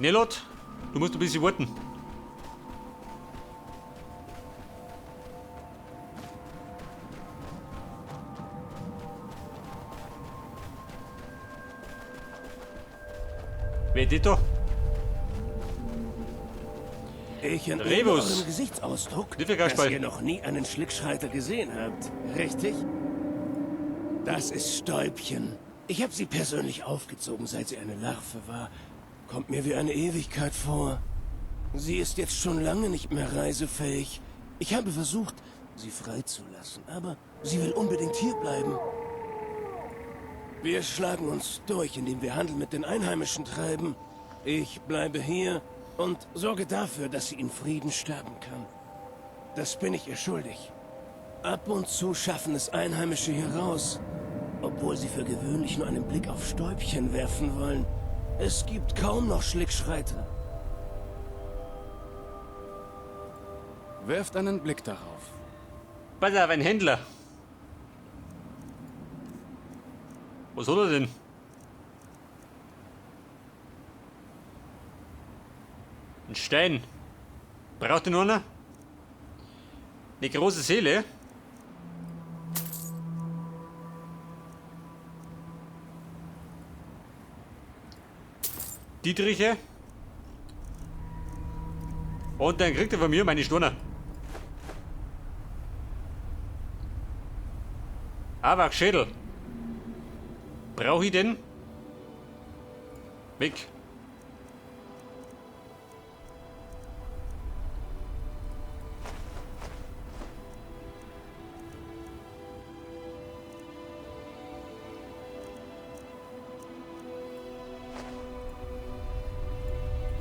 Nelot, du musst ein bisschen warten. Wer ist das da? Ich entnehme Rebus. eurem Gesichtsausdruck, Wie viel dass Kasperl? ihr noch nie einen Schlickschreiter gesehen habt, richtig? Das ist Stäubchen. Ich habe sie persönlich aufgezogen, seit sie eine Larve war. Kommt mir wie eine Ewigkeit vor. Sie ist jetzt schon lange nicht mehr reisefähig. Ich habe versucht, sie freizulassen, aber sie will unbedingt hier bleiben. Wir schlagen uns durch, indem wir Handel mit den Einheimischen treiben. Ich bleibe hier und sorge dafür, dass sie in Frieden sterben kann. Das bin ich ihr schuldig. Ab und zu schaffen es Einheimische hier raus, obwohl sie für gewöhnlich nur einen Blick auf Stäubchen werfen wollen. Es gibt kaum noch Schlickschreiter. Werft einen Blick darauf. Pass auf, ein Händler. Was hat er denn? Ein Stein. Braucht den einer? Eine große Seele. Dietriche. Und dann kriegt er von mir meine Stunde. Aber Schädel. Brauche ich den? Weg.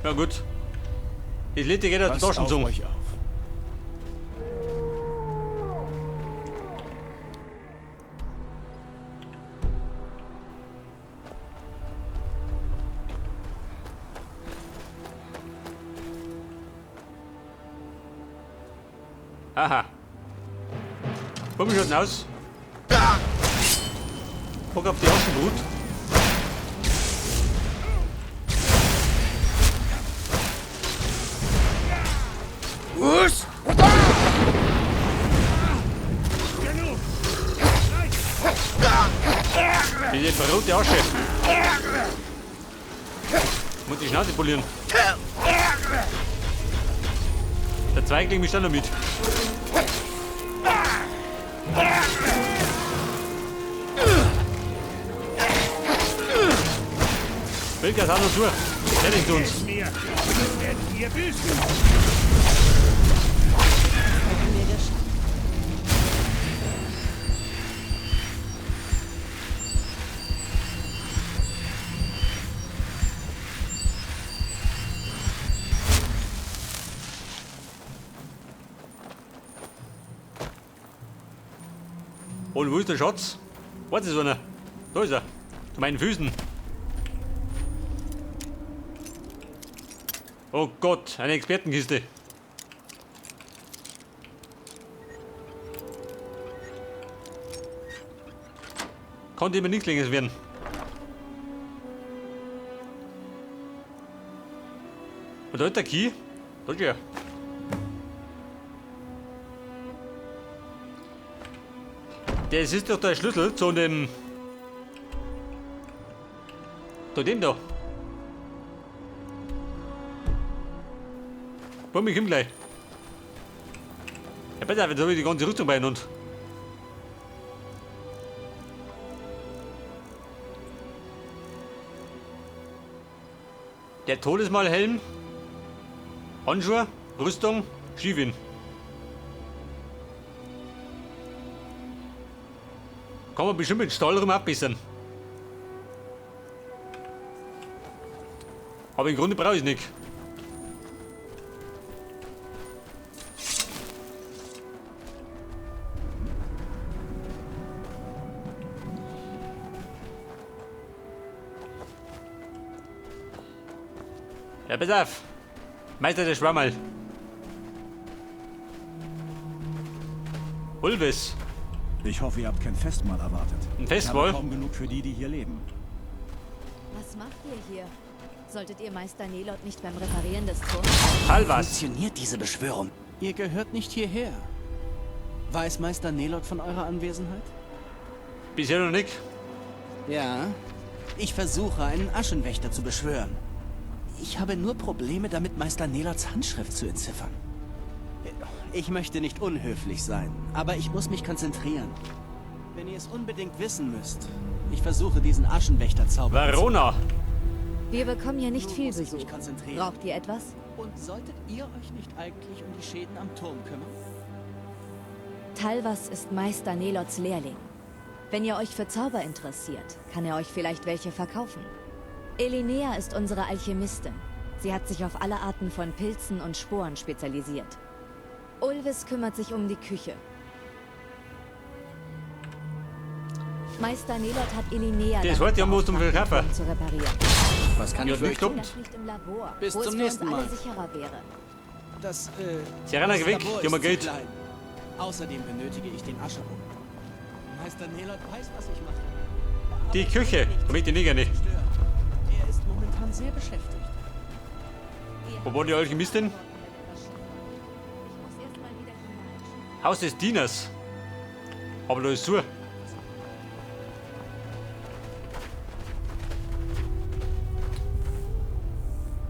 Ja gut. Die Lette geht aus der Passt auf Taschenzunge. euch auf. Aha. Komm ich schon aus? Guck auf die Aschenbrut. Diese verrote Asche. Muss die Schnauze polieren. Der Zweigling mischt auch noch mit. Wilkas auch noch zu. Fertig zu uns. Mir, das werdet ihr büßen. Mir geschafft. Und wo ist der Schatz? Was ist einer? Da ist er. Zu meinen Füßen. Oh Gott, eine Expertenkiste. Konnte immer nichts länger werden. Und da ist der Key. Da ist er. Das ist doch der Schlüssel zu dem. Zu dem da. Komm, ich komm gleich. Ja, besser, jetzt habe ich die ganze Rüstung beieinander. Der Todesmalhelm, Handschuhe, Rüstung, Schiewin. Kann man bestimmt mit Stahlrum abbessern. Aber im Grunde brauche ich es nicht. Ja, pass auf. Meister der Schwammerl. Ulvis. Ich hoffe, ihr habt kein Festmahl erwartet. Ein Ich Festmahl? habe kaum genug für die, die hier leben. Was macht ihr hier? Solltet ihr Meister Nelot nicht beim Reparieren des Turms? Halvas. Funktioniert diese Beschwörung? Ihr gehört nicht hierher. Weiß Meister Nelot von eurer Anwesenheit? Bisher noch nicht. Ja. Ich versuche, einen Aschenwächter zu beschwören. Ich habe nur Probleme damit, Meister Nelots Handschrift zu entziffern. Ich möchte nicht unhöflich sein, aber ich muss mich konzentrieren. Wenn ihr es unbedingt wissen müsst, ich versuche diesen Aschenwächter-Zauber. Verona. Wir bekommen hier nicht Nur viel muss ich Besuch. mich konzentrieren. Braucht ihr etwas? Und solltet ihr euch nicht eigentlich um die Schäden am Turm kümmern? Talvas ist Meister Nelots Lehrling. Wenn ihr euch für Zauber interessiert, kann er euch vielleicht welche verkaufen. Elinea ist unsere Alchemistin. Sie hat sich auf alle Arten von Pilzen und Sporen spezialisiert. Ulvis kümmert sich um die Küche. Meister Nelot hat Elinea Das damit wollte ich am zum beauftragt, den Verkaufen. Turm zu reparieren. Was kann Ja, ich für nicht euch tun? geklappt. Das nicht im Labor, Bis wo zum es für nächsten uns alle Mal. sicherer wäre. Das, Serena, das geh weg, Labor gib mir ist zu Geld. klein. Außerdem benötige ich den Ascherbogen. Meister Nelot weiß, was ich mache. Aber Die ich Küche, will nicht damit die Neger nicht. stören. Er ist momentan sehr beschäftigt. Wo war die Alchemistin? Ich muss erst mal wieder hinein. Haus des Dieners. Aber da ist zu.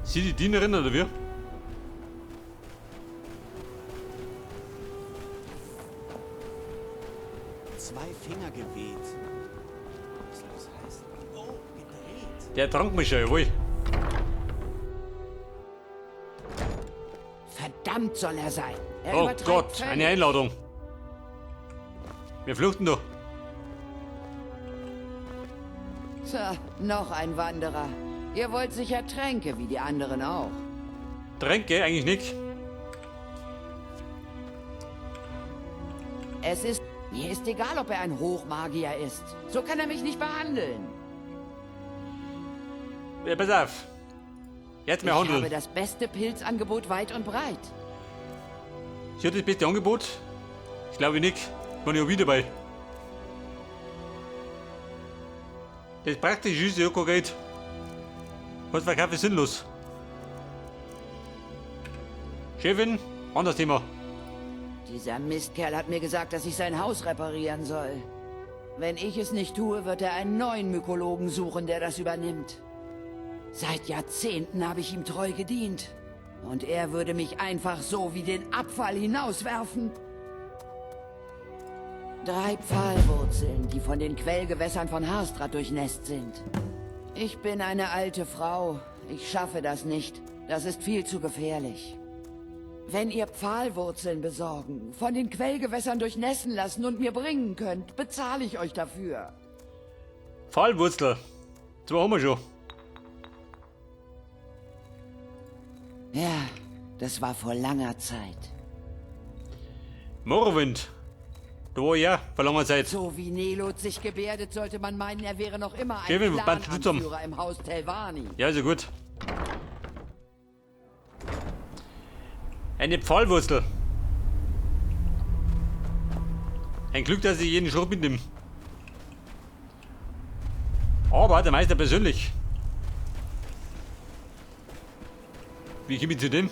Sie die Dienerin oder wir? Zwei Finger geweht. Was soll das heißen? Oh, gedreht. Der trank mich schon, jawohl. Verdammt soll er sein. Er Oh übertreibt Gott, völlig. eine Einladung. Wir flüchten doch. Tja, noch ein Wanderer. Ihr wollt sicher Tränke, wie die anderen auch. Tränke eigentlich nicht. Es ist... Mir ist egal, ob er ein Hochmagier ist. So kann er mich nicht behandeln. Ja, pass auf. Jetzt mehr Ich handeln. habe das beste Pilzangebot weit und breit. Sie hat das beste Angebot? Ich glaube nicht. Bin ich auch wieder dabei. Das Praktische ist ja kein Geld. Was verkaufe ich sinnlos. Chefin, anderes Thema. Dieser Mistkerl hat mir gesagt, dass ich sein Haus reparieren soll. Wenn ich es nicht tue, wird er einen neuen Mykologen suchen, der das übernimmt. Seit Jahrzehnten habe ich ihm treu gedient. Und er würde mich einfach so wie den Abfall hinauswerfen. 3 Pfahlwurzeln, die von den Quellgewässern von Harstrad durchnässt sind. Ich bin eine alte Frau. Ich schaffe das nicht. Das ist viel zu gefährlich. Wenn ihr Pfahlwurzeln besorgen, von den Quellgewässern durchnässen lassen und mir bringen könnt, bezahle ich euch dafür. Pfahlwurzel. 2 haben wir schon. Ja, das war vor langer Zeit. Morrowind. Da war ich ja vor langer Zeit. So wie Nelot sich gebärdet, sollte man meinen, er wäre noch immer ein Kevin, wo bist du zum? Clan-Anführer im Haus Telvanni. Ja, ist ja gut. Eine Pfahlwurzel. Ein Glück, dass ich jeden Schrott mitnehme. Aber der Meister persönlich. Wie komme ich zu dem?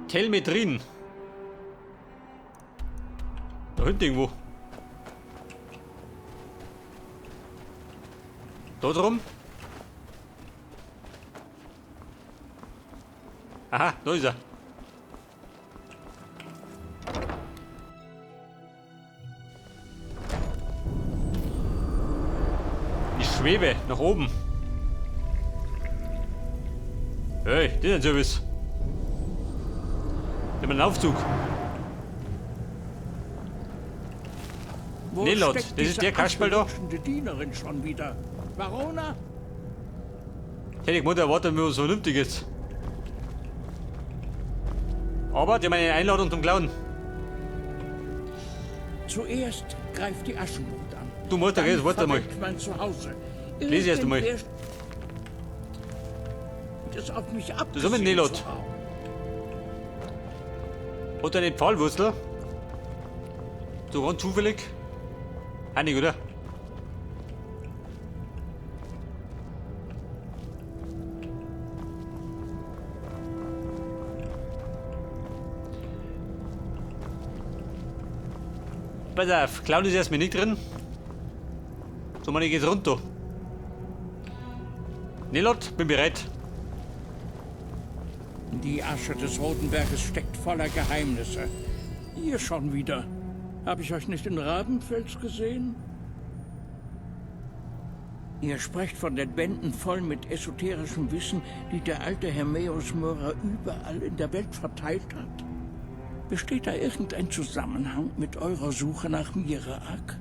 Telmetrin. Da hinten irgendwo. Da drum. Aha, da ist er. Ich schwebe nach oben. Hey, das ist ein Service. Nimm einen Aufzug. Wo Nelot, steckt das ist diese der Kasperl da. aschelutschende Dienerin schon wieder? Varona? Hätte ich gemeint, erwartet mir was Vernünftiges. Aber die haben eine Einladung zum Klauen. Zuerst greift die Aschenbrut an. Du Mutter, Dann jetzt warte mal. verweckt mein Zuhause. Lies erst einmal. Irgendwer es auf mich Das ist mit abgesehen Nelot. zu haben. Hat er eine Pfahlwurzel? So ganz zufällig? Einig, oder? Pass auf, Clown ist erstmal nicht drin. So, man, ich geht's runter. Nelot, bin bereit. Die Asche des Roten Berges steckt voller Geheimnisse. Ihr schon wieder. Habe ich euch nicht in Rabenfels gesehen? Ihr sprecht von den Bänden voll mit esoterischem Wissen, die der alte Hermaeus Mora überall in der Welt verteilt hat. Besteht da irgendein Zusammenhang mit eurer Suche nach Miraak?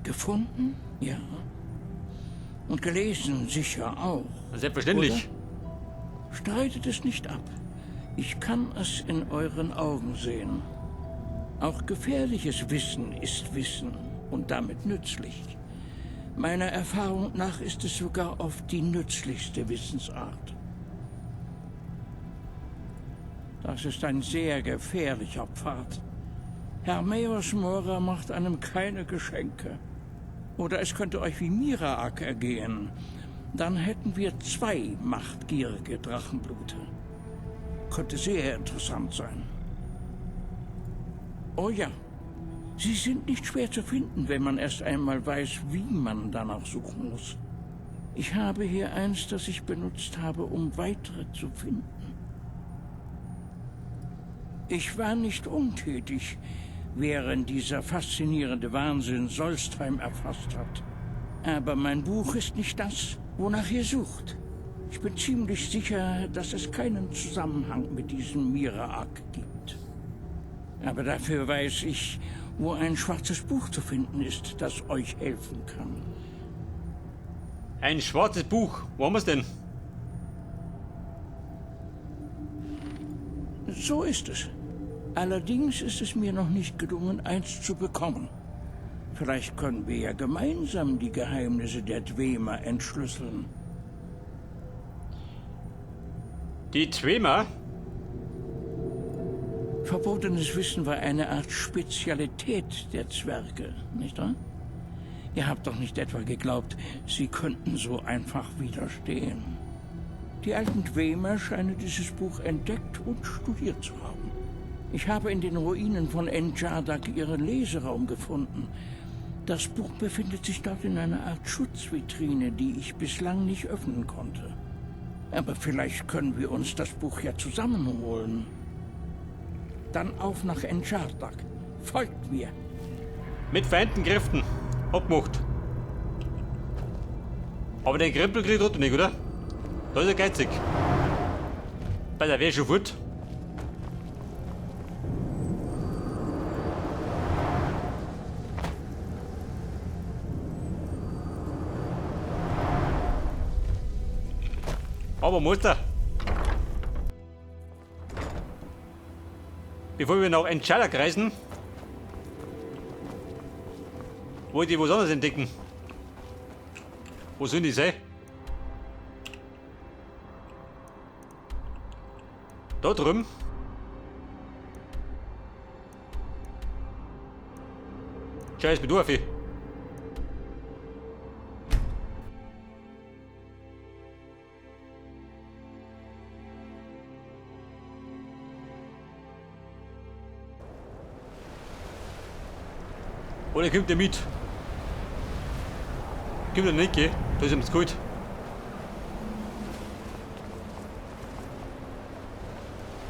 Gefunden? Ja. Und gelesen sicher auch. Selbstverständlich. Oder? Streitet es nicht ab. Ich kann es in euren Augen sehen. Auch gefährliches Wissen ist Wissen und damit nützlich. Meiner Erfahrung nach ist es sogar oft die nützlichste Wissensart. Das ist ein sehr gefährlicher Pfad. Hermaeus Mora macht einem keine Geschenke. Oder es könnte euch wie Miraak ergehen. Dann hätten wir zwei machtgierige Drachenblute. Könnte sehr interessant sein. Oh ja, sie sind nicht schwer zu finden, wenn man erst einmal weiß, wie man danach suchen muss. Ich habe hier eins, das ich benutzt habe, um weitere zu finden. Ich war nicht untätig, während dieser faszinierende Wahnsinn Solstheim erfasst hat. Aber mein Buch ist nicht das, wonach ihr sucht. Ich bin ziemlich sicher, dass es keinen Zusammenhang mit diesem Miraak gibt. Aber dafür weiß ich, wo ein schwarzes Buch zu finden ist, das euch helfen kann. Ein schwarzes Buch? Wo haben wir's denn? So ist es. Allerdings ist es mir noch nicht gelungen, eins zu bekommen. Vielleicht können wir ja gemeinsam die Geheimnisse der Dwemer entschlüsseln. Die Dwemer? Verbotenes Wissen war eine Art Spezialität der Zwerge, nicht wahr? Ihr habt doch nicht etwa geglaubt, sie könnten so einfach widerstehen. Die alten Dwemer scheinen dieses Buch entdeckt und studiert zu haben. Ich habe in den Ruinen von Nchardak ihren Leseraum gefunden. Das Buch befindet sich dort in einer Art Schutzvitrine, die ich bislang nicht öffnen konnte. Aber vielleicht können wir uns das Buch ja zusammenholen. Dann auf nach Nchardak. Folgt mir. Mit vereinten Kräften. Abgemacht. Aber den Krempel krieg ich trotzdem nicht, oder? Da ist er geizig. Bei der wär schon fort. Aber Muster. Bevor wir nach Nchardak reisen, wollte ich was anderes entdecken. Wo sollen die sein? Da drüben. Scheiß, bin du auf. Oder kommt der mit? Kommt er nicht, gell? Da ist ihm zu kalt.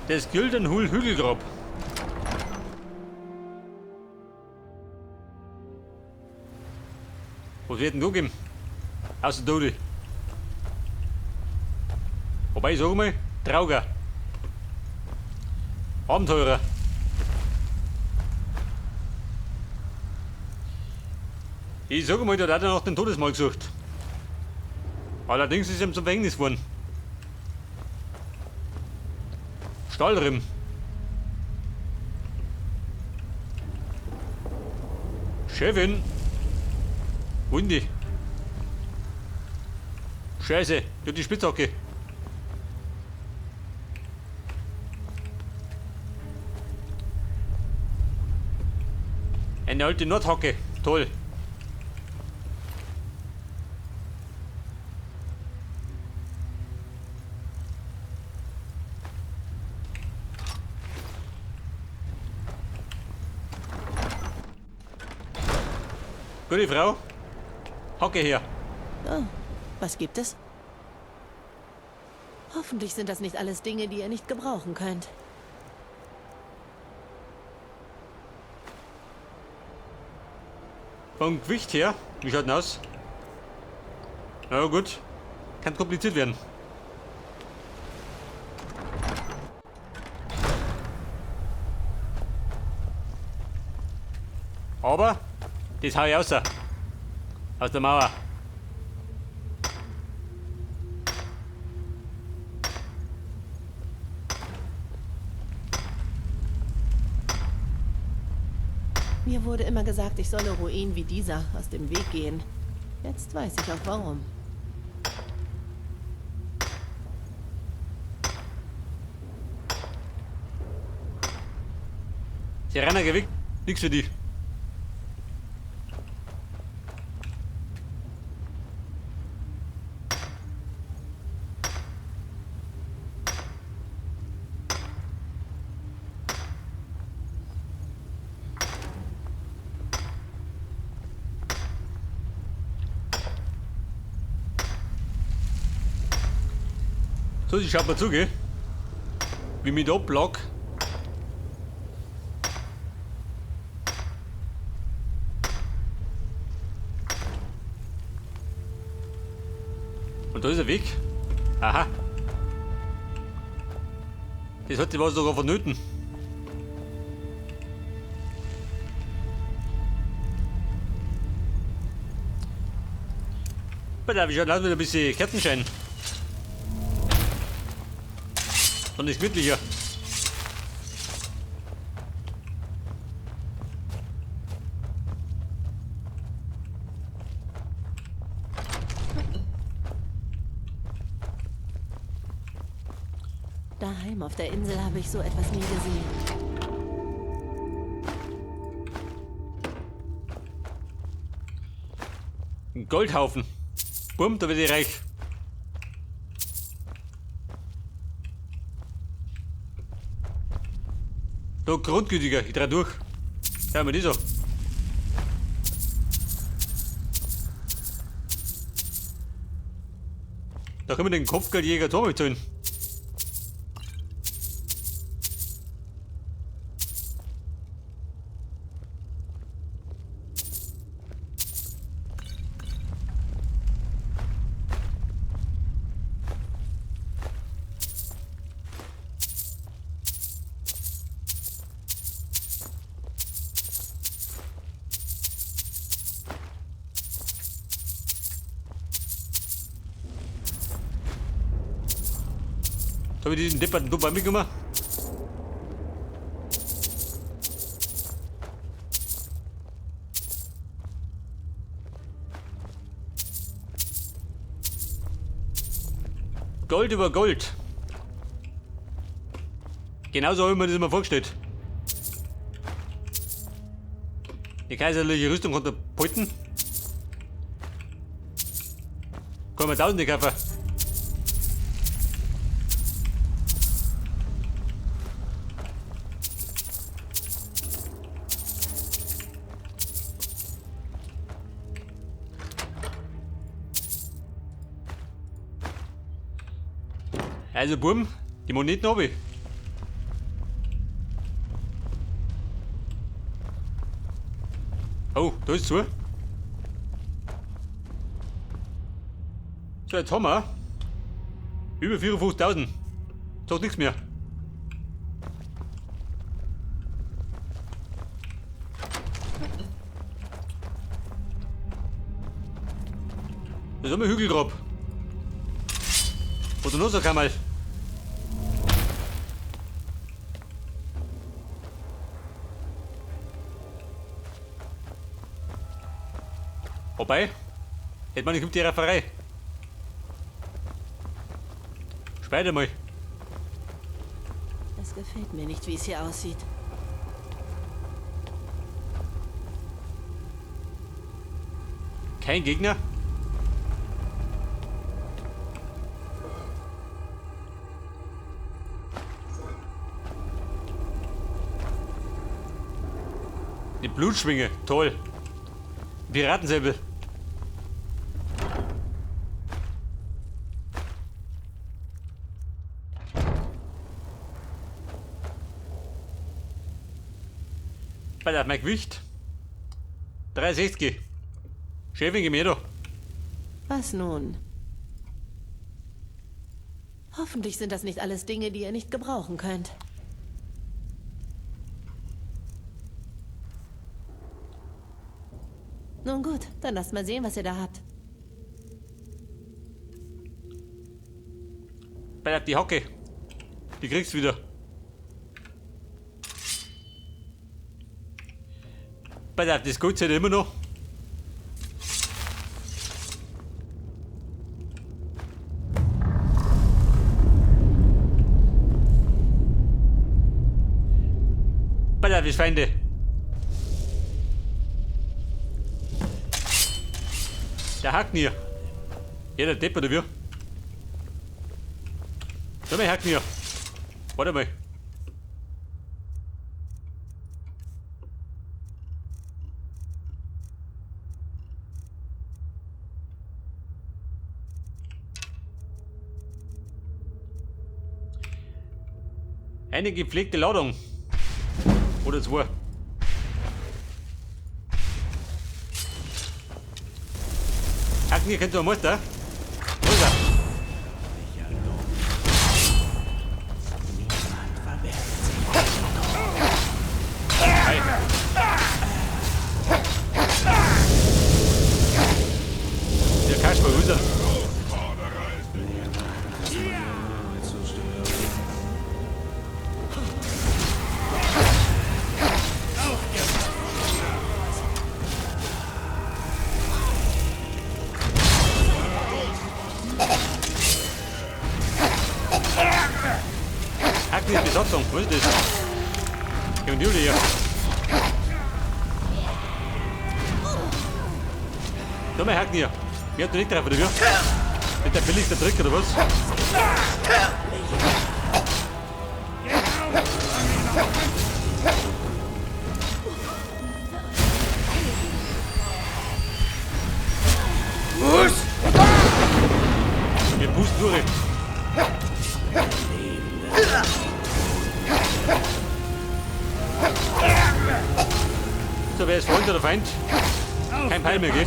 Das Gyldenhul-Hügelgrab. Was wird denn da geben? Außer Tode. Wobei, ich sag mal, Trauger. Abenteurer. Ich sag mal, der hat er nach dem Todesmal gesucht. Allerdings ist ihm zum Verhängnis geworden. Stahlrim. Chefin. Wundi. Scheiße, du die Spitzhacke. Eine alte Nordhacke. Toll. Gute Frau. Hacke her. Oh, was gibt es? Hoffentlich sind das nicht alles Dinge, die ihr nicht gebrauchen könnt. Vom Gewicht her, wie schaut denn aus? Na gut, kann kompliziert werden. Aber das hau ich raus. Aus der Mauer. Mir wurde immer gesagt, ich solle Ruinen wie dieser aus dem Weg gehen. Jetzt weiß ich auch warum. Serena, geh weg. Nix für dich. So, ich schau mal zu, gell? Wie mit Ablag. Und da ist der Weg. Aha. Das hat sich was sogar vonnöten. Pass auf, ich schaue aus mit ein bisschen Kerzenschein. Und ist gemütlicher. Daheim auf der Insel habe ich so etwas nie gesehen. Ein Goldhaufen. Bumm, da wird ich reich. Da, grundgütiger, ich dreh durch. Ja, mir die so. Da können wir den Kopfgeldjäger Tor zahlen. Habe ich diesen depperten Dumper mitgemacht? Gold über Gold. Genauso habe ich mir das immer vorgestellt. Die kaiserliche Rüstung konnte behalten. Kann man Tausende kaufen. Also Burm, die Moneten hab ich. Oh, da ist zu. So, jetzt haben wir über 54.000. Sagt nichts mehr. Das ist einmal Hügelgrab. Oder noch so einmal. Wobei, hätte man nicht kommt die Rafferei. Speide mal. Es gefällt mir nicht, wie es hier aussieht. Kein Gegner. Eine Blutschwinge, toll. Piratensäbel. Bei der mein Gewicht. 63. Schäfing mir da. Was nun? Hoffentlich sind das nicht alles Dinge, die ihr nicht gebrauchen könnt. Nun gut, dann lasst mal sehen, was ihr da habt. Bei der die Hocke. Die kriegst du wieder. Bei der das Gold seid ihr immer noch. Bei der die Feinde. Der Hacknier. Ja, der Depp oder wie? Schau mal, Hacknier. Warte mal. Eine gepflegte Ladung. Oder zwei. Hacknier kennt du am Muster? Wo ist er? Hi. Der Kasper, wo ist er? Hacknier Besatzung, wo ist das? Gehen die hier. Da mal Hacknier. Wer hat du nicht drauf, oder wie? Mit der billigste Trick, oder was? Wir pusten durch. So, wer ist Freund oder Feind? Kein Peil mehr, gell?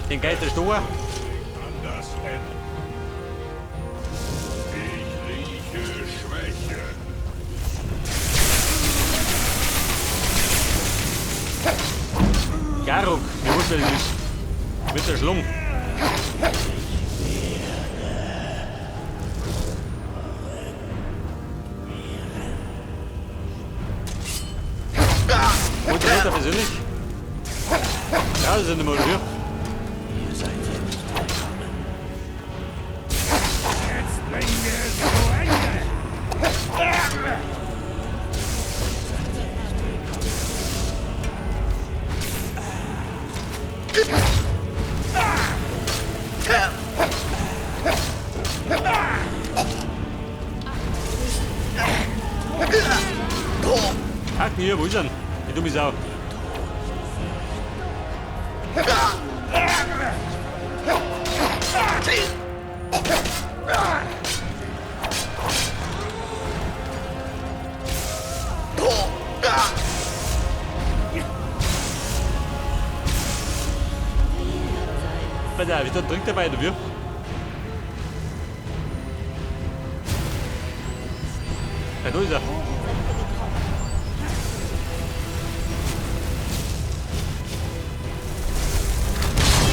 Den Geister Stoa. Ich rieche Schwäche. Garuk, wie muss wer das ist? Mit der Schlung. Und der Mutter persönlich? Ja, das sind immer wir. Ihr seid hier nicht willkommen. Jetzt bringen wir es zu Ende. Hacknier, wo ist er? Die dumme Sau. Pass auf, ist da ein Trick dabei, oder wie? Ja, da ist er.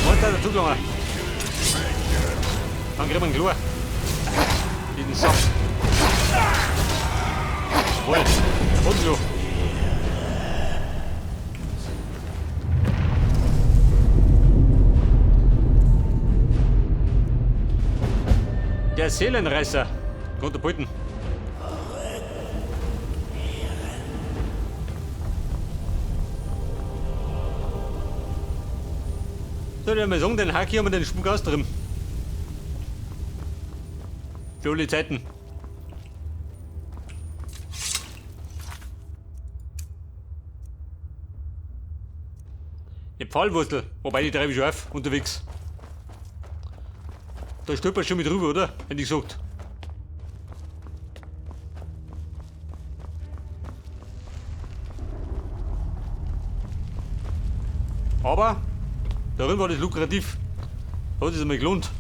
Was ist da zugegangen? Dann kriegen wir einen Chlor. Diesen Sack. Voll. Und so. Der Seelenreißer. Katapulten. Soll ich mal sagen, den Haki haben wir den Spuk austrieben. Für alle Zeiten. Eine Pfahlwurzel, wobei die treibe ich schon auf, unterwegs. Da stolpert schon mit rüber, oder? Hätte ich gesagt. Aber darin war das lukrativ. Hat es einmal gelohnt.